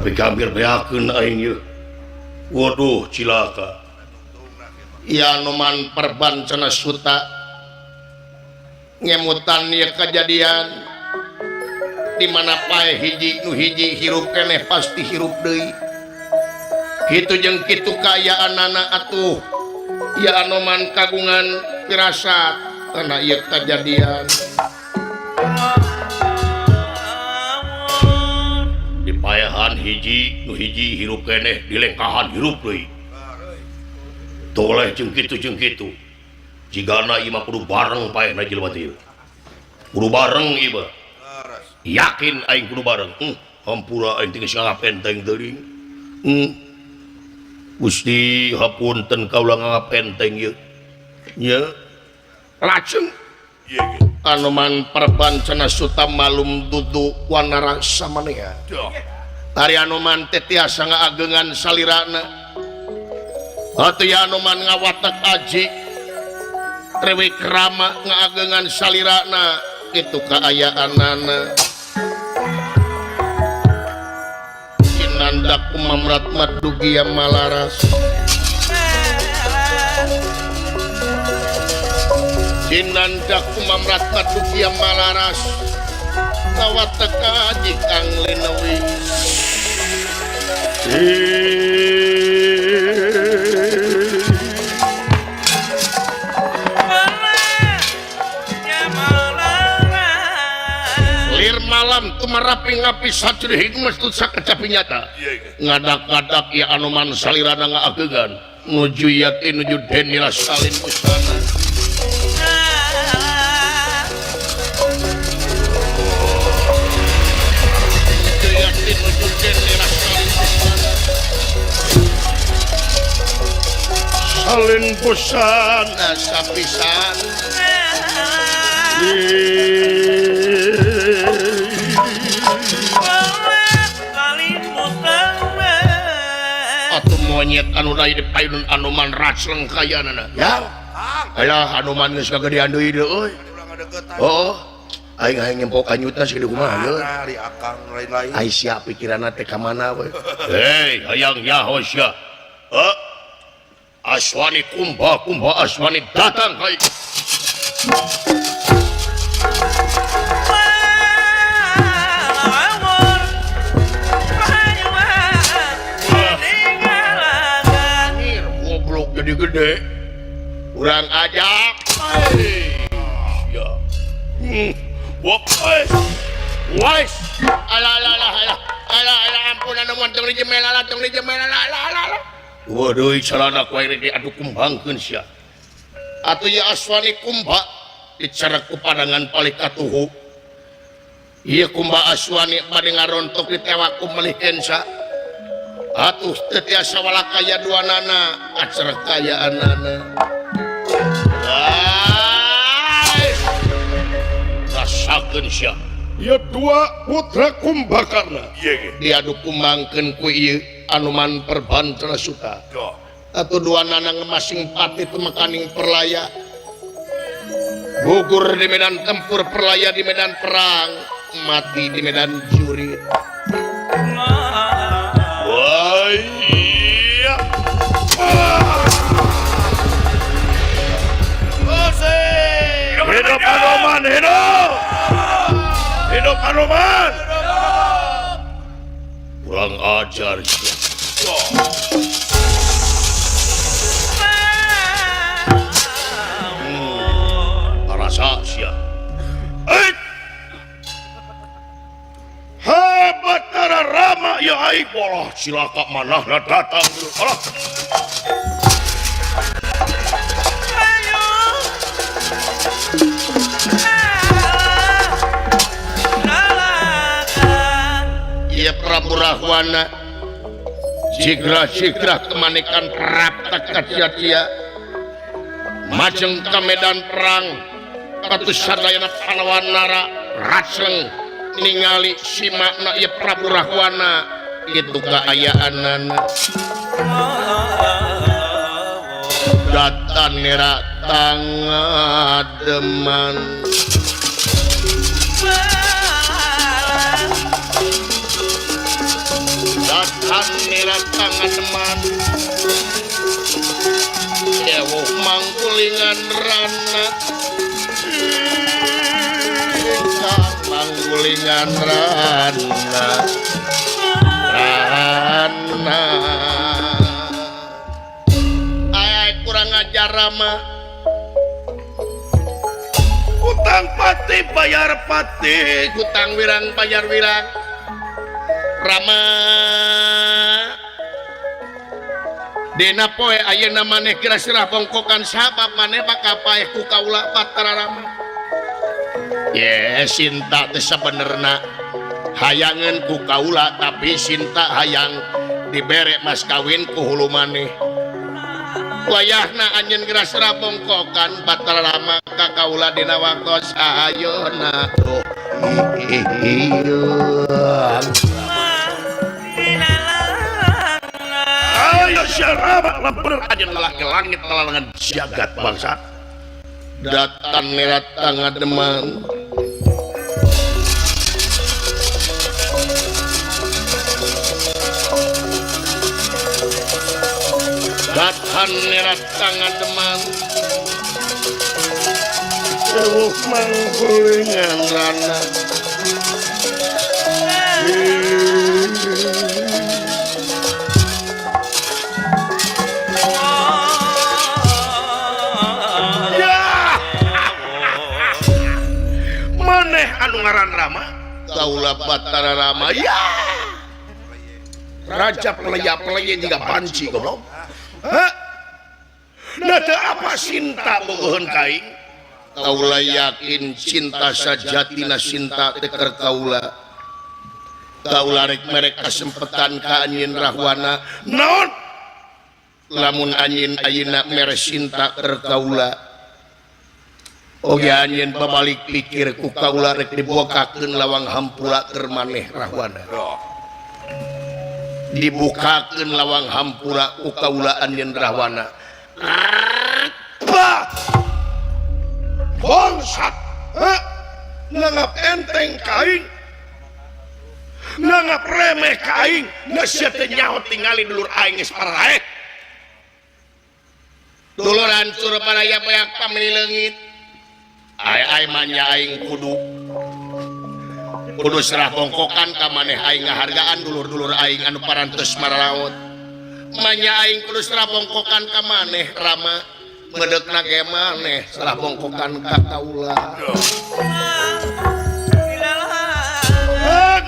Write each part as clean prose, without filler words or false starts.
Tapi hampir beakeun aing ieu. Waduh cilaka. Ya Anoman Perbancana Suta ngemutan ieu kejadian di mana pae hiji nu hiji hirup keneh pasti hirup deui. Kitu jeung kitu kaayaanana atuh. Ya Anoman kagungan firasat kana ieu kejadian. Dipaehan hiji nu hiji hirup keneh dilengkahan hirup deui. Toleh jeung kitu jeung kitu. Jigana ieu mah kudu bareng paehna jelema teh. Kudu bareng ieu mah. Yakin aing kudu bareng. Hampura aing teh geus nganggap enteng teuing. Gusti hapunten kaula nganggap enteng ieu. Nya. Lajeng Anoman Perbancana Suta malum dudu wanara samanea. Ari Anoman teh tiasa ngaagengan salirana. Atuh ya Anoman ngawatek aji Rewi krama ngaagengan salirana itu kaayaanana. Cinandak kumamrat madugia malaras. Cinandak kumamrat madugia malaras. Ngawatek aji kang linewi. Lir malam tumarapi ngapi sajri hikmah tut sakecapi nyata. Ngadak-ngadak ya Anoman salirana ngaagegan nuju yati nuju Denira salin busana. Nuju yati nuju Denira salin busana. Salin busana sapisan. Atuh monyet anu rai di payun Anoman racleng kayanana. Ya. Alah Anoman geus kagedean deui deui euy. Oh, aing hayang nyempok anyutna sagede kumaha ieu. Ai sia pikiranna teh ka mana we. Hei, hayang nyaho sia. Heuh. Aswani Kumba, Kumba Aswani datang ka ieu. Goblok jadi gede. Urang ajak. Ya. Wais. Alah alah alah alah. Alah alah ampun anu mun tong dijemel alah tong dijemel alah alah alah. Waduh calana ku aing diadu kumbangkeun sia. Atuh ya Aswani Kumba dicerek ku pandangan palih katuhu. Ieu Kumba Aswani bade ngarontok ditewak ku Melih Kensa. Atuh teu tiasa walakaya duanana acerek kayaanana. Rasakeun sia. Ieu dua putra Kumbakarna. Diadu kumbangkeun ku ieu Anoman Perbancana Suta. Atuh duanana ngemasing pati tumekaning perlaya. Gugur di medan tempur, perlaya di medan perang, mati di medan jurit. Wah, iya. Hidup Anoman, hidup. Hidup Anoman. Kurang ajar. Rasa sia. Hebat Batara Rama ya aing bolah cilaka manahna datang. Alah. Ieu Prabu Rahwana sigra-sigra kemanikan prapta kacia-cia majeng ka medan perang atuh sadayana pahlawan nara racleng ningali si makna ieu Prabu Rahwana kitu kaayaanana datan nera tangademan Datan niratangan teman ewuh mangkulingan rana ingkang mangkulingan rana rana ay kurang ajar Rama Kutang pati bayar pati kutang wirang bayar wirang Rama dina poe ayeuna maneh kira-kira bongkokan sabab maneh bakal paeh ku kaula Batara Rama. Ye Sinta teh sabenerna hayangeun ku kaula tapi Sinta hayang dibere mas kawin ku hulu maneh. Wayahna anjeun geura bongkokan Batara Rama ka kaula dina waktos ayeuna. Tuh Ayo syaraba lemper aja lelah ke langit telangan jagat bangsa. Datang neratang ademang Datang neratang ademang Ewuh mangkulingan rana Anu ngaran Rama kaula Batara Rama ya raja pelaya-pelaya juga banci goblok. Hah? Nah teu apa Sinta bogoheun ka aing kaula yakin cinta sajatina Sinta teh keur kaula kaula rek mere kasempetan ka anjeun Rahwana naon lamun anjeun ayeuna mere Sinta keur kaula oge anjeun babalik pikir ku kaula rek dibukakeun lawang hampura keur maneh Rahwana. Dibukakeun lawang hampura ku kaula anjeun Rahwana. Bah! Bangsat! Hah? Nanggap enteng ka aing. Nanggap remeh ka aing. Na sia teh nyaho tingali dulur aing geus pararaeh. Dulur hancur baraya beak pamili leungit. Ay ay manya aing kudu kudu serah bongkokan ka maneh aing ngahargaan dulur-dulur aing anu parantos maralaot manya aing kudu serah bongkokan ka maneh Rama medeukna ge maneh serah bongkokan ka kaula.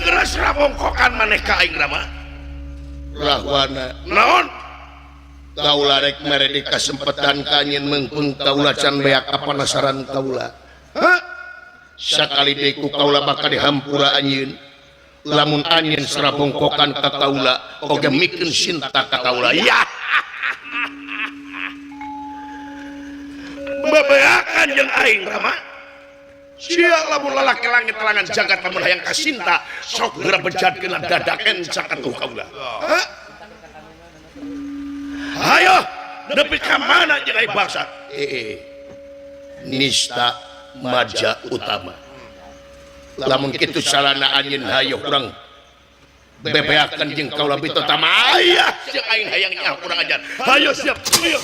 Geura serah bongkokan maneh ka aing Rama Rahwana naon kaula rek mere di kasempetan ka anjeun meungpeung kaula can beak kapanasaran kaula. Hah? Sakali deui ku kaula bakal dihampura anjeun lamun anjeun serah bongkokan ka kaula oge mikeun Sinta ka kaula. Ya bebeakan jeung aing Rama sia lamun lalaki langit telangan jagat lamun hayang ka Sinta sok geura bejatkeun dadaken sakatuh kaula. Hah? Hayo nepi ka mana jeung aing bangsa nista maja utama lamun kitu sarana anjeun hayo urang bebeakan jeung kaula bitotama aya jeung aing hayang nyaho kurang ajar. Hayo siap ayo.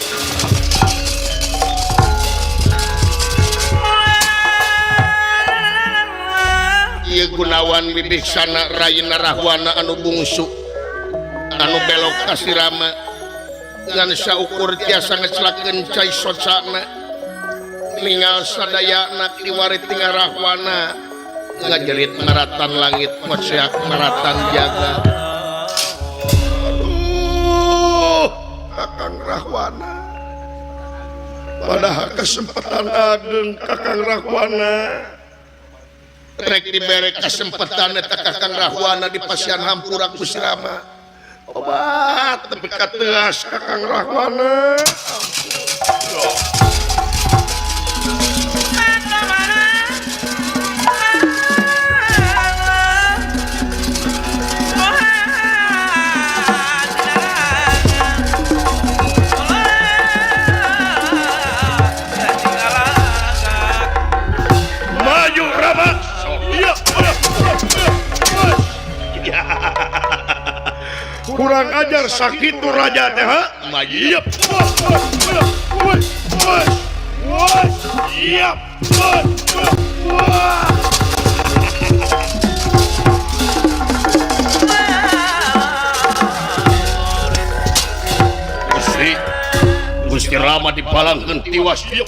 Ieu Gunawan Wibiksana rayina Rahwana anu bungsu anu belok ka si Rama ngan saukur tiasa ngecelakeun cai socana ningal sadayana kiwari tinggal Rahwana ngajerit maratan langit moceak maratan jaga. Aduh Kakang Rahwana padahal kesempatan ageng Kakang Rahwana rek dibere kesempatan eta Kakang Rahwana di pasian hampura ku si Rama obat tepi ka teas Kakang Rahwana. Maju Rama. Iya. Kurang ajar sakitu raja teh ha? Mayep. Yep. Gusti, Gusti Rama dipalangkeun tiwas. Yep.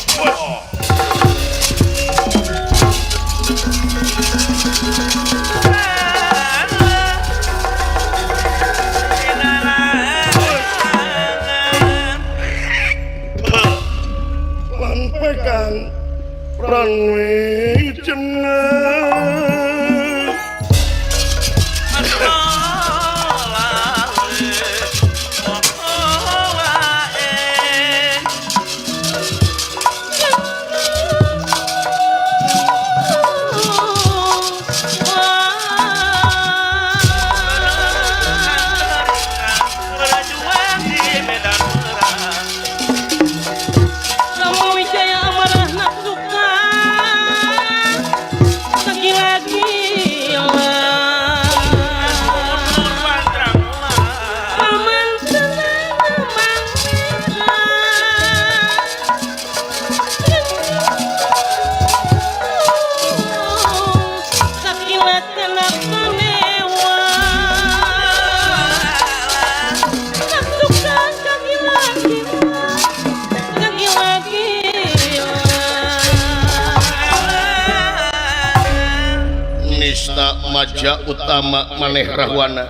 Maja utama maneh Rahwana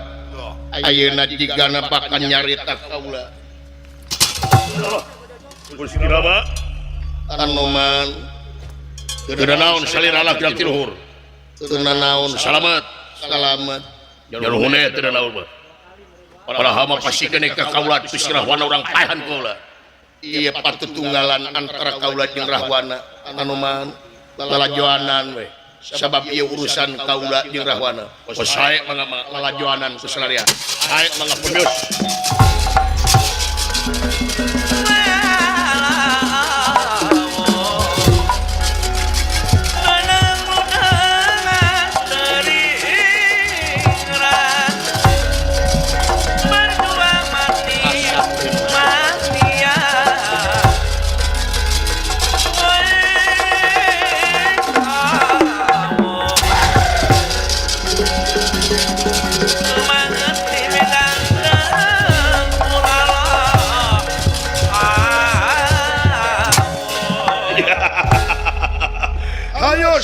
ayeuna jigana bakal nyarita kaula. Gusti Rama Anoman teu naon salira lah ti luhur. Teu naon salamet salamet. Jaluhune teu naon mah. Padahal mah pasti keneh ka kaula Gusti Rahwana urang paehan kaula. Ieu patutunggalan antara kaula jeung Rahwana Anoman lalajoanan we. Sabab ieu urusan kaula jeung Rahwana. Oh sae mangga lalajoanan ku salarian. Sae mangga pundut.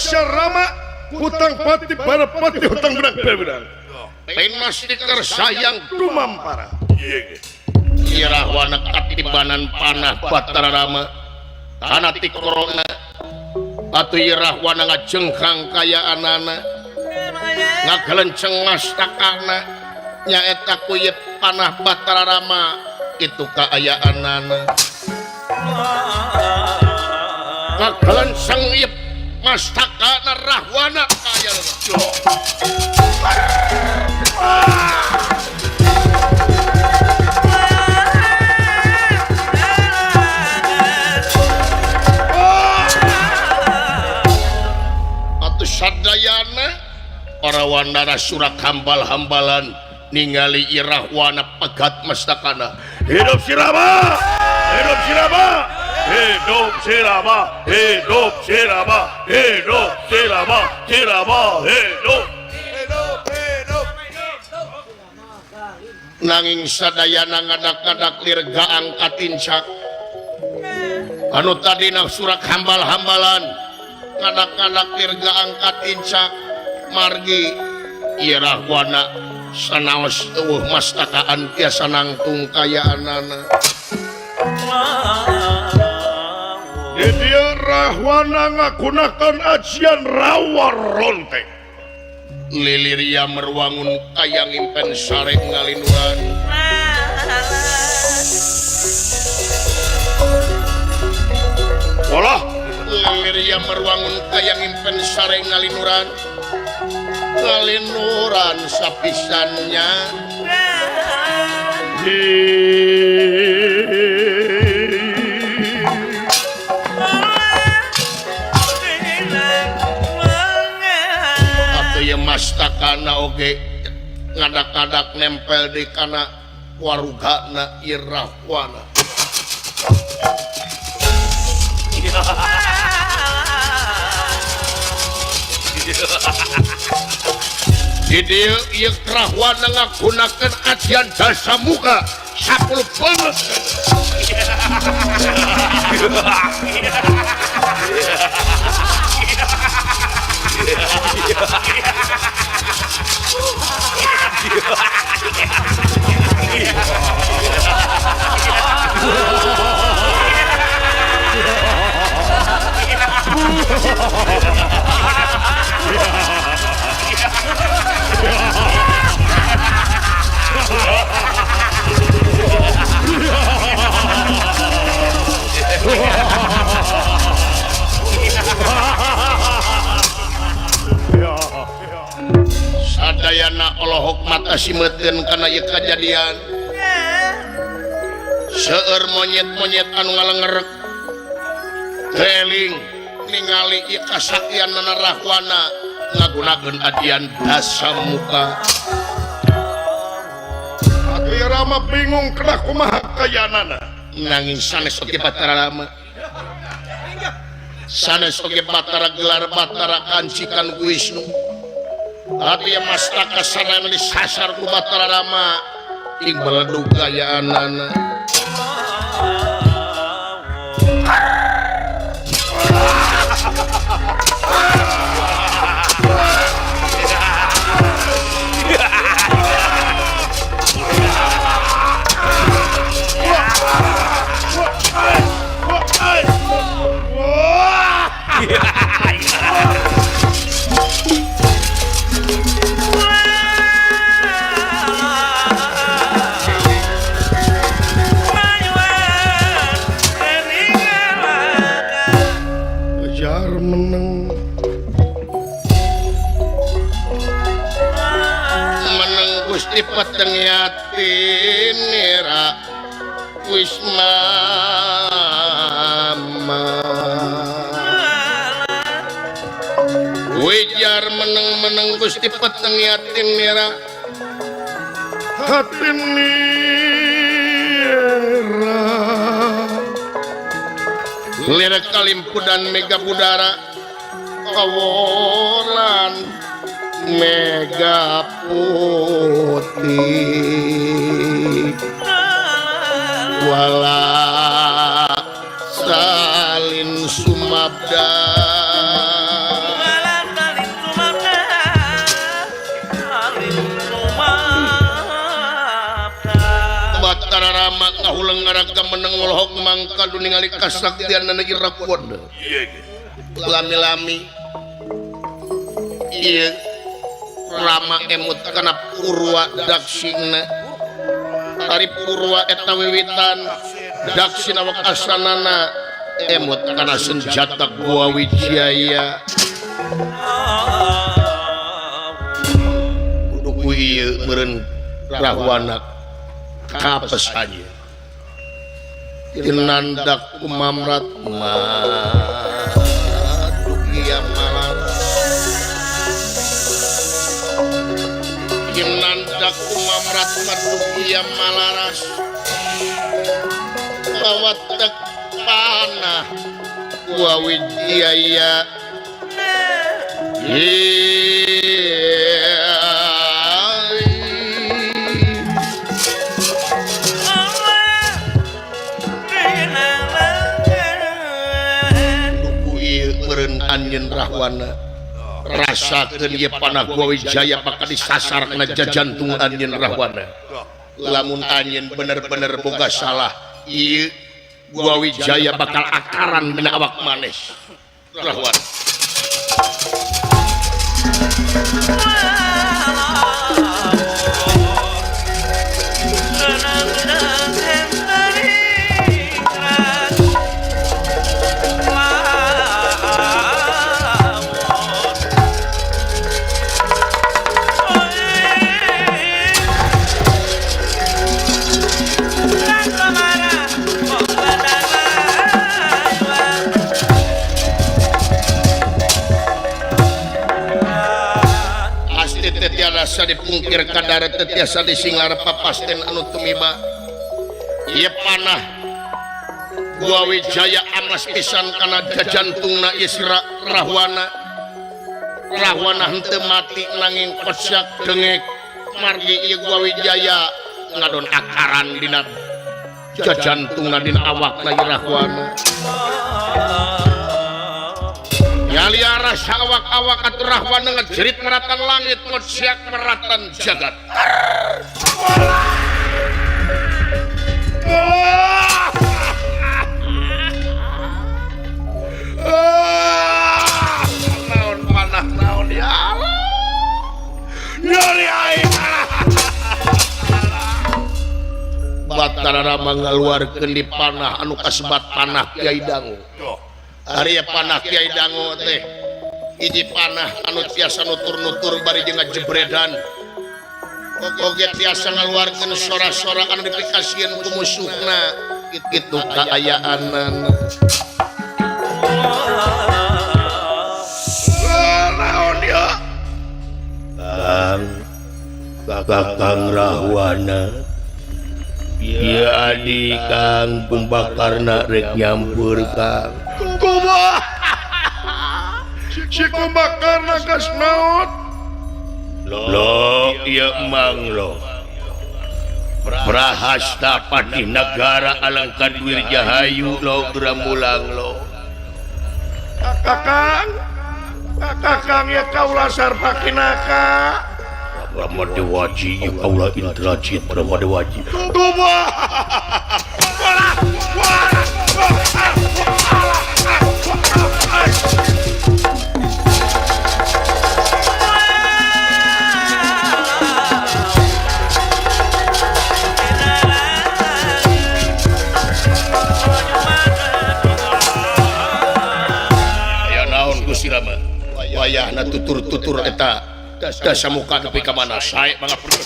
Rama hutang pati para pati hutang benang benang. Penas tikar sayang dumampara. Irahwana katibanan panah Batara Rama. Kana ti corona. Atuh Irahwana ngajengkang kayaanana. Ngagelenceng mastakana. Nyaeta kuyep panah Batara Rama itu kaayaanana. Ngagelenceng ieu mastakana Rahwana kaya atuh sadayana para wandara surak hambal-hambalan ningali Irahwana pegat mastakana. Hidup si Rama, hidup si Rama, hidup si Rama, hidup si Rama, hidup si Rama, si Rama, hidup, hidup, hidup. Nanging sadayana ngadak-ngadak lir gaang katincak. Anu tadina surak hambal-hambalan ngadak-ngadak lir gaang katincak margi Irahwana sanaos eueuh mastakaan tiasa nangtung kayaanana. Dia Rahwana ngagunakan ajian rawa rontek. Liliria merwangun kaya ngimpen sare ngalinuran. Walah, Liliria merwangun kaya ngimpen sare ngalinuran. Ngalinuran sapisannya. Mastakana oge ngadak-ngadak nempel di kana Warugana Irahwana. Di dieu ieu Rahwana ngagunakeun ajian jasa muka 10 banget. Sadayana olohok mata simeutkeun kana ieu kajadian. Seueur monyet-monyet anu ngalengerek keling ningali ieu kasaktianana Rahwana ngagunakeun ajian dasamuka. Atuh Rama bingung kena kumaha kayanana. Nanging sanes oge Batara Rama. Sanes oge Batara gelar Batara kancikan ku Wisnu. Atuh ya mastaka sadayana disasar ku Batara Rama ing beledug gayaanana. Kejar meneng meneng Gusti peteng yatin nira Wismama Wijar meneng-meneng Gusti peteng yatin nira hatin nira lirik kalimpudan mega budara kawolan mega putih wala salin sumabda Batara Rama ngahuleng ngaraga meneng olohok mangka du ningali kasaktianana Irakwanda. Lami-lami ieu Rama emut kana Purwa Daksina. Ari Purwa eta wiwitan Daksina wekasanana emut kana senjata Gua Wijaya. Kudu ku ieu meureun Rahwana kapes aja tinandak kumamrat madukia malaras tinandak kumamrat madukia malaras bawa tek panah Gua Wijaya. Anjeun Rahwana rasakeun ieu panah Gua Wijaya bakal disasar kana jajantung anjeun Rahwana. Lamun anjeun bener-bener boga salah ieu Gua Wijaya bakal akaran dina awak manes Rahwana. Bukti teh tiasa dipungkir kadar teh tiasa disinglar papasten anu tumiba. Ieu panah Gua Wijaya amas pisan kana jajantungna Isra Rahwana. Rahwana henteu mati nanging kocak dengek margi ieu Gua Wijaya ngadon akaran dina jajantungna dina awakna ieu Rahwana. Nyali rasa awak-awak atuh Rahwana ngejerit meratan langit ngociak meratan jagat. Naon panah naon ya Allah. Nyali aing. Batara Rama ngaluarkeun di panah anu kasebat panah Kiai Dango. Ari panah Kiai Dango teh hiji panah anu tiasa nutur-nutur bari jeung ngajebredan. Oge tiasa ngaluarkeun sora-sora anu dipikasieun ku musuhna. Kitu kaayaanana. Naon ya? Kang Kakang Rahwana. Ieu adi Kang Kumbakarna rek nyampur Kang. Kumaha? Si Kumbakarna geus maot. Lo ieu mang lo. Prahasta Patih Nagara Alangka Wirjahayu lo geura mulang lo. Kakang, Kakang ya kaula sarpakinaka. Rama Dewaji ya kaula Indrajit Rama Dewaji. Kumaha? Ya naon Gusti Rama? Wayahna tutur-tutur eta dasamuka nepi ka mana sae mangga pergi.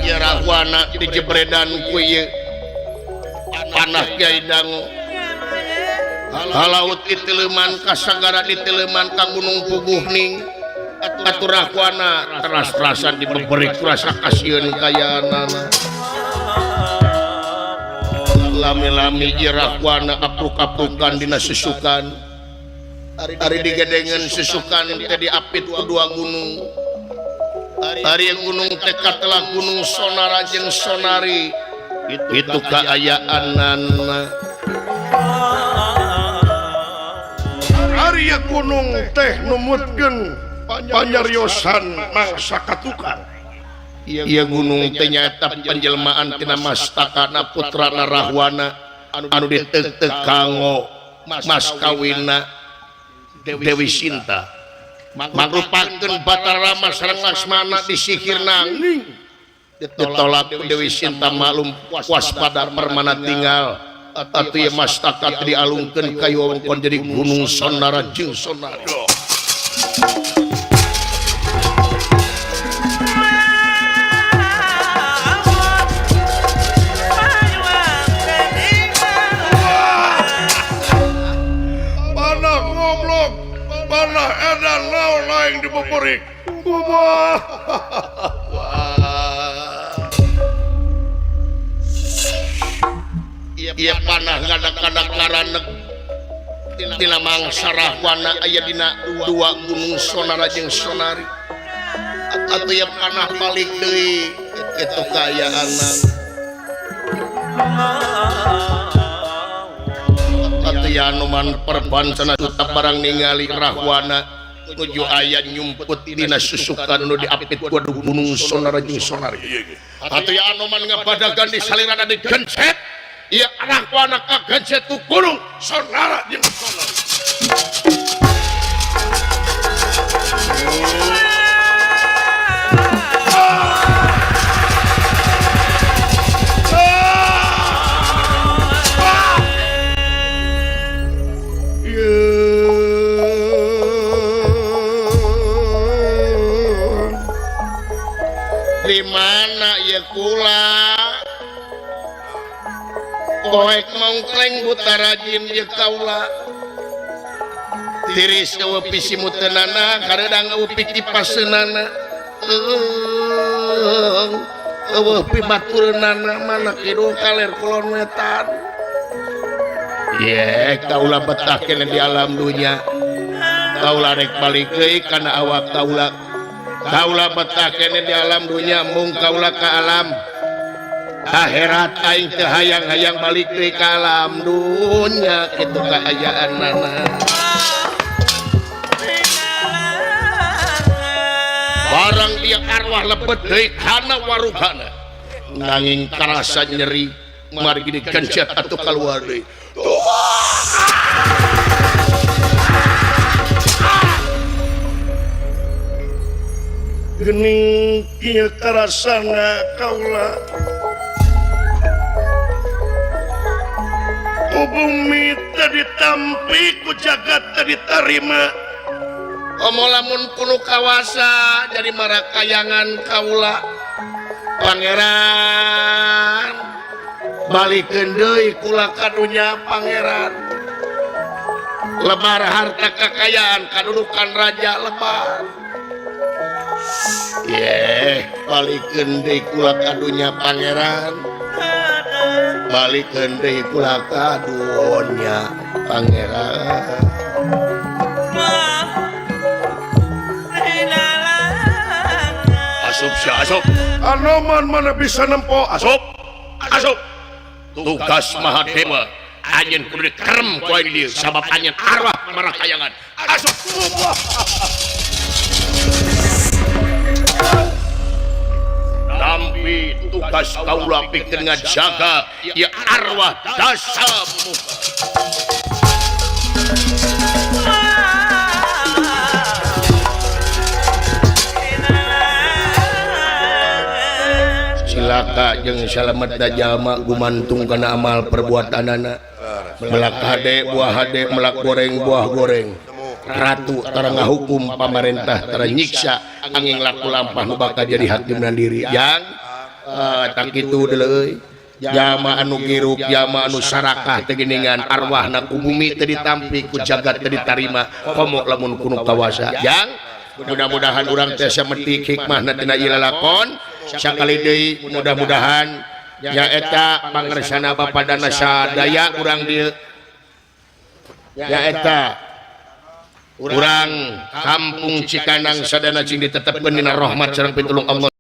Ya Rahwana dijebredan ku ieu panah Kiai Dango. Halaut diteuleman ka sagara diteuleman ka Gunung Puguhning. Atuh Rahwana teras-terasan diberi rasa kasieun kayaanana. Lami-lami ieu Rahwana apruk-aprukan dina susukan. Ari digedengeun susukan teh diapit ku dua gunung. Ari gunung teh katelah Gunung Sonara jeung Sonari. Itu kaayaanana. Ari gunung teh numutkeun panyariosan mangsa katukang. Ieu gunung teh nyaeta panjelmaan tina Mastakana putrana Rahwana anu diteuteuh kanggo mas kawinna Dewi Sinta. Mangrupakeun Batara Rama sareng Laksmana disihir nanging ditolak ku Dewi Sinta maklum waspada permana tinggal. Atuh ieu Mastaka teh dialungkeun ka wewengkon jadi Gunung Sonara jeung Sonari. Panah edan naon aing dibeberik. Kumaha? Ieu panah ngadak-ngadak ngaraneg tina mangsa Rahwana aya dina dua gunung Sonara jeung Sonari. Atuh ieu panah balik deui kitu kaayaanna. Anuman perbancana tetap barang ningali Rahwana nuju aya nyumput dina susukan nu diapit ku Gunung Sonara jeung Sonari. Atuh Anoman ngabadagan di salirana digencet. Ieu Rahwana kagencet ku Gunung Sonara jeung Sonari. Di mana ya kula Poek mongkleng buta rajin ye kaula. Tiris eueuh pisimuteunana kareudang eueuh pikipaseunana. Eueuh pibatureunana mana kidul kaler kulon wetan. Ye kaula betah kene di alam dunya. Kaula rek balik deui kana awak kaula. Kaula betah kene di alam dunya mung kaula ka alam akhirat aing teu hayang-hayang balik deui ka alam dunya kitu kaayaanana. Barang ieu arwah lebet deui kana warugana nanging karasa nyeri margi dikencet atuh kaluar deui. Gening kieu karasana kaula ku bumi teu ditampi ku jagat teu ditarima. Omo lamun kuno kawasa jadi marakayangan kaula pangeran balikeun deui kula ka dunya pangeran. Lebar harta kekayaan kadudukan raja lebar. Yeh balikeun deui kula ka dunya pangeran. Balikeun deui kula ka dunya pangeran. Asup sia asup. Anoman mana bisa nempo asup. Asup. Tugas Mahadewa anjeun kudu dikerem ku aing dieu sabab anjeun arwah marakayangan. Asup. Nampi tugas kaula pikeun ngajaga ieu arwah dasa muka. Cilaka jeung salamet da jalma gumantung kana amal perbuatanana. Melak hade buah hade, melak goreng buah goreng. Ratu tara ngahukum pamarentah tara nyiksa angin laku lampah nu bakal jadi hakim diri. Yang tak kitu deuleu euy. Jalma anu girup, jalma anu sarakah teh geuningan arwahna ku bumi teu ditampi ku jagat teu ditarima komo lamun kuno kawasa. Yang mudah-mudahan urang teh sametik hikmahna tina ieu lalakon. Sakali deui mudah-mudahan nyaeta pangersana Bapa dana sadaya urang dieu nyaeta urang kampung Cikanang sadana cing ditetepkeun dina rahmat sareng pitulung Allah.